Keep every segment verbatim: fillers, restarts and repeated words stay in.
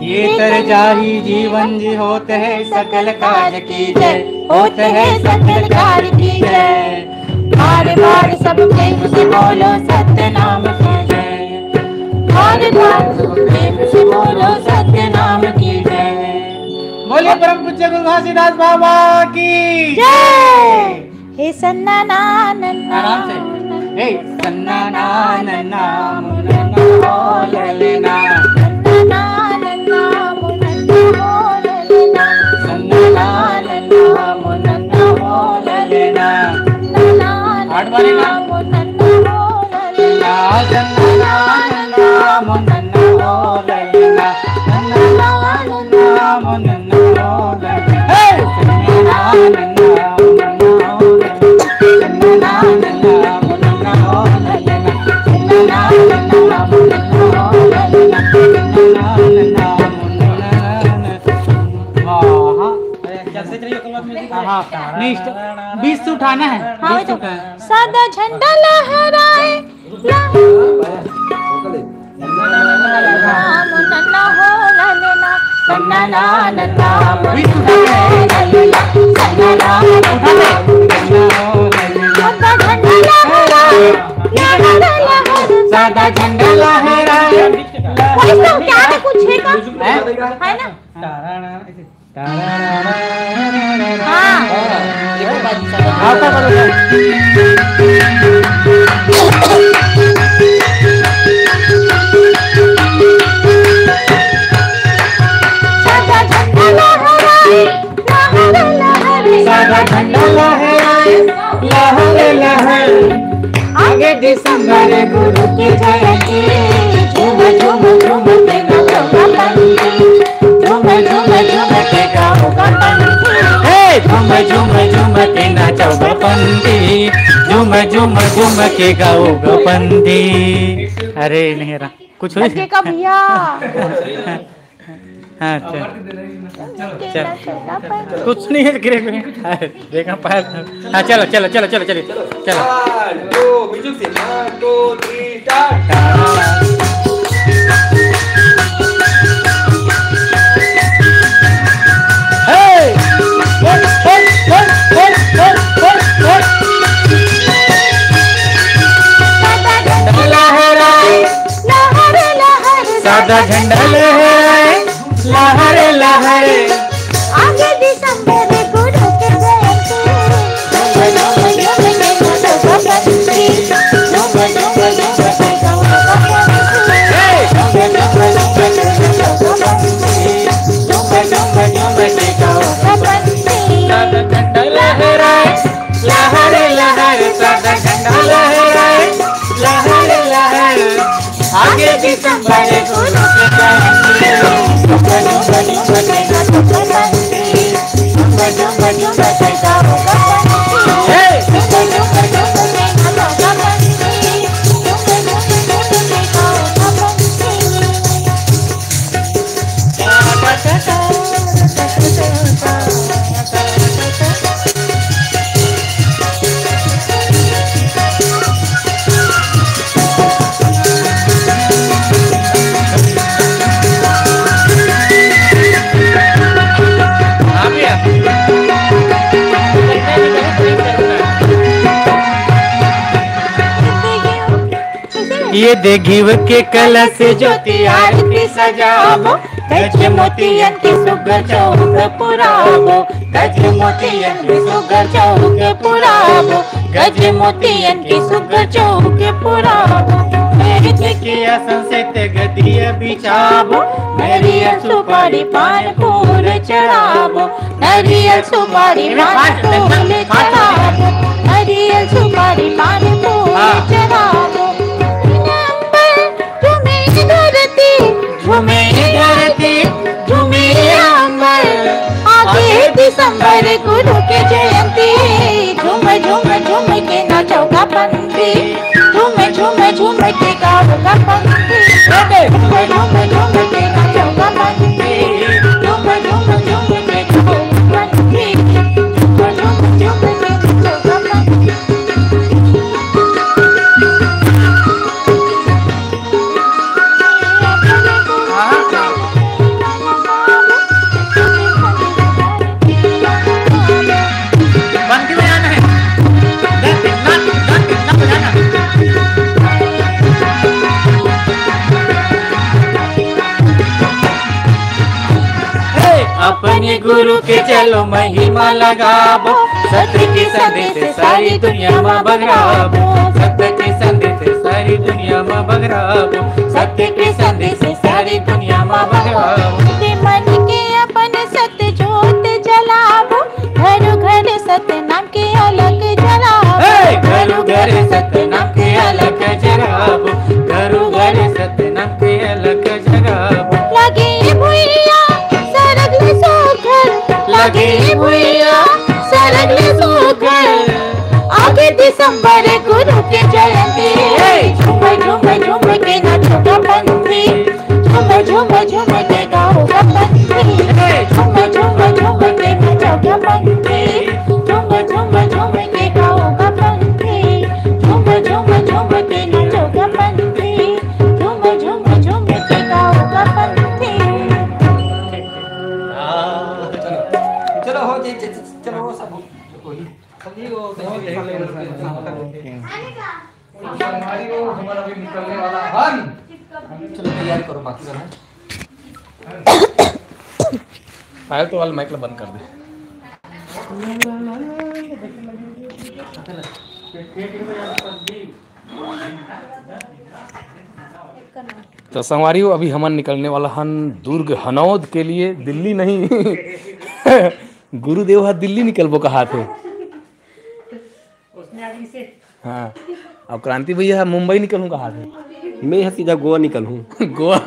ये तर जाही जीवन जी, होत हे सकल काज की जय, होत हे सकल काज की जय। बार बार सब प्रेम से बोलो सत्य नाम की जय। बार बार सब प्रेम से बोलो सत्य नाम की जय। बोलिए परम पूज्य गुरु घासीदास बाबा की जय। हे सन्ना ना नन्ना आराम से। हे सन्ना ना नन्ना मुन्ना हो ललना। सन्ना ना नन्ना मुन्ना हो ललना। सन्ना ना नन्ना मुन्ना हो ललना। सन्ना ना आठ बारी ना। नन्ना मुन्ना हो ललना। सन्ना ना नन्ना मुन्ना हो ललना। सन्ना ना नन्ना मुन्ना हो ललना। हे! सन्ना ना नन्ना मुन्ना हो ललना। हाँ, हाँ। नहीं, इस तो बीच से उठाना है, हाँ, बीच से तो उठाना है। सदा झंडा लहराए, लहराए। सादा झंडा लहराए। भाई साहब, क्या है, कुछ है का? है ना? हाँ। सादा झंडा लहराए, लहर लहर। आगे दिसंबर गुरु के जयंती। झूम झूम झूम के नचौगा पंथी। झूम झूम झूम के गाऊंगा पंथी। हे! झूम झूम झूम के नचौगा पंथी। झूम झूम झूम के गाऊंगा पंथी। अरे नहीं रहा, कुछ हो लगे का भैया। हाँ, चल। चल। कुछ नहीं है, गिरे हुए हैं। देखा, पैर। हाँ, चलो, चलो, चलो, चलो, चलिए। चलो। One, two, music से, one, two, three, start। हे! हे, हे, हे। सादा झंडा लहराए, लहर लहर। सादा झंडा लहराए, लहर लहर। आगे दिसंबर गुरु के जयंती। झूम झूम झूम के नचौगा पंथी। झूम झूम झूम के गाऊंगा पंथी। हे! झूम झूम झूम के नचौगा पंथी। झूम झूम झूम के गाऊंगा पंथी। सादा झंडा लहराए, लहर लहर। सादा झंडा लहराए, लहर लहर। आगे दिसंबर गुरु के जयंती। झूम झूम झूम के नचौगा पंथी। झूम झूम झूम के गाऊंगा पंथी। हे! झूम झूम झूम के नचौगा पंथी। झूम झूम झूम के गाऊंगा पंथी। ये दे घीव के कलश ज्योति आरती सजाबो, गज मोतियन के सुग्घर चौक पुराबो, गज मोतियन के सुग्घर चौक पुराबो, गज मोतियन के सुग्घर चौक पुराबो। मेरी के आसन से ते गदिया बिछाबो, नरियल सुपारी पान फूल चढ़ाबो, नरियल सुपारी पान फूल चढ़ाबो, नरियल सुपारी पान फूल हाँ। चढ़ाबो। अंबर झूमे धरती, झूमे धरती, झूमे अंबर। आगे दिसंबर गुरु के जयंती। झूम झूम झूम के नचौगा पंथी। झूम झूम झूम के गाऊंगा पंथी। झूम झूम झूम के नचौगा पंथी। झूम झूम झूम के गाऊंगा पंथी। झूम झूम झूम के नचौगा पंथी। गुरु के चलो महिमा लगाबो, सत्य के संदेश सारी दुनिया मा बगराबो, सत्य के संदेश सारी दुनिया मा बगराबो, सत्य के संदेश सारी दुनिया मा बगराबो। ते मन के अपन सत्य जोत जलाबो, घरो घर सत्य नाम के अलख जलाबो। हे! घरो घर सत्य नाम के अलख जलाबो, घरो घर सत्य नाम के अलख जलाबो। लगे भुइया सरग ले सोखर, लगे भुइया सरग ले सोखर। आगे दिसंबर गुरु के जयंती, हे! झूम झूम झूम के नाचो गा पंथी, झूम झूम झूम के गाओ गा पंथी, हे! झूम झूम झूम के नाचो गा पंथी, झूम झूम झूम के गाओ गा पंथी, झूम झूम झूम के नाचो गा पंथी, झूम झूम झूम के गाओ गा पंथी। चलो, चलो, हो जाए, चलो, चलो, वो सब हो, कोई। संगवारी हो, हमन अभी निकलने वाला हन। चलो, तैयारी करो, बाकी बना। पायल तो वाला माइक ला बंद कर दे। तो संगवारी हो, अभी हमन निकलने वाला हन दुर्ग हनौद के लिए, दिल्ली नहीं। गुरुदेव ह दिल्ली निकलबो कहात हे। हाँ, अब क्रांति भैया ह मुंबई निकलहूँ कहात हे। मैं ह सीधा गोवा निकलहूँ। गोवा।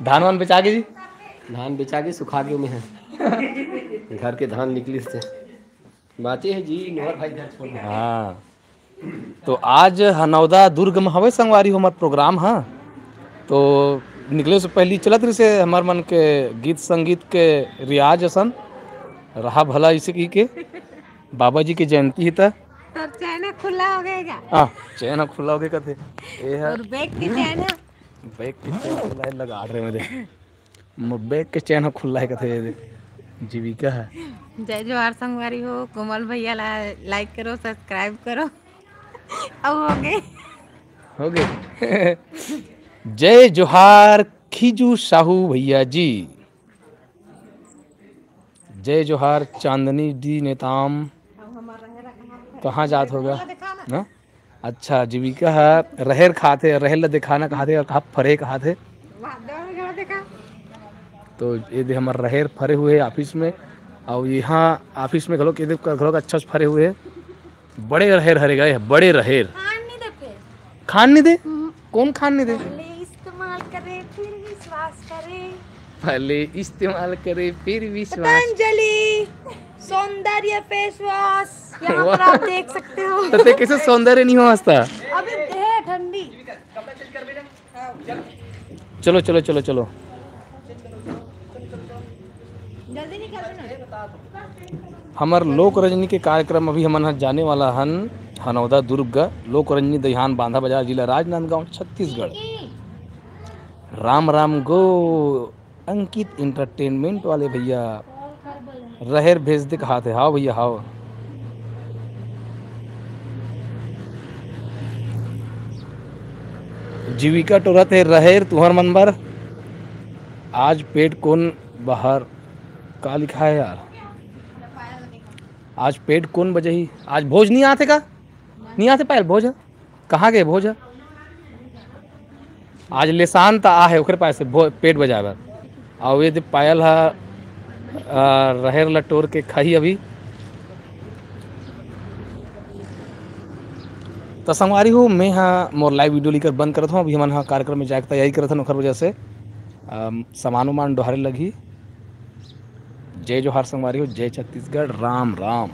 धान वान बेचा गे जी? धान बेचा गे, सुखा गे मैं ह। घर के धान निकलिस ते। बाचे हे जी, नोहर भाई घर छोड़ के। हाँ, तो आज हनौदा दुर्ग में हवे संगवारी हो हमर प्रोग्राम ह। तो निकले से पहली चलत रहिसे हमर मन के गीत संगीत के रियाज असन, रहा भला इसे कहि के। बाबा जी के जयंती ही त। तोर चैन ह खुला हो गए का? हाँ, चैन ह खुला हो गए कथे। ए ह और बैग के चैन ह? बैग के चैन खुला है, लगा रहे मेरे। मोर बैग के चैन ह खुला है कथे जीविका ह। जय जोहार संगवारी हो, कोमल भैया ला लाइक करो, सब्सक्राइब करो। अब हो गए। हो गए। जय जोहार खीजू साहू भैया जी। जय जोहार चांदनी डी नेताम। कहाँ जात होगा? हाँ? अच्छा, जीविका ह रहेर खाथे, रहेर ला दिखाना कहाथे और कहा फरे कहाथे। तो ये दे हमर रहेर फरे हुए हे ऑफिस में, और यहाँ ऑफिस में घलोक, ये दे घलोक अच्छा से फरे हुए हे। बड़े रहेर हरे गए, बड़े रहेर। खान नहीं दे फिर। खान नहीं दे? हम्म। कौन खान नहीं दे? पहले इस्तेमाल करे, फिर विश्वास करे। पहले इस्तेमाल करे, फिर विश्वास। पतंजलि सौंदर्य फेस वॉश, यहाँ पर वाह। आप देख सकते हो। तो ते कैसे सौंदर्य नहीं हो हंसता? अभी है ठंडी। चलो, चलो, चलो, चलो। जल्दी निकल ना। हमर लोक रजनी के कार्यक्रम अभी हमन ह जाने वाला हन हनौदा दुर्ग। लोक रजनी दहियान बांधा बाजार, जिला राजनांदगांव, छत्तीसगढ़। राम राम गो अंकित एंटरटेनमेंट वाले भैया। रहेर भेज दे कहाथे। हाव भैया, हाव। जीविका टोरत हे रहेर तुहर मन बर। आज पेट कोन बाहर का लिखा है यार? आज पेट कोन बजही? आज भोज नहीं आथे का? नहीं आथे पायल भोज? कहाँ गए भोज? आज लेसान त आ हे ओकरे पास से भो-, पेट बजाए बर। अउ ये दे पायल ह, आ, रहेर ल टोर के खाही अभी। त संगवारी हो, मैं ह मोर लाइव वीडियो लेकर बंद करत हूँ। अभी हमन ह कार्यक्रम में जाए के तैयारी करत हन, ओखर वजह से, अम, सामान उमान डोहारे लगही। जय जोहार संगवारी हो, जय छत्तीसगढ़, राम राम।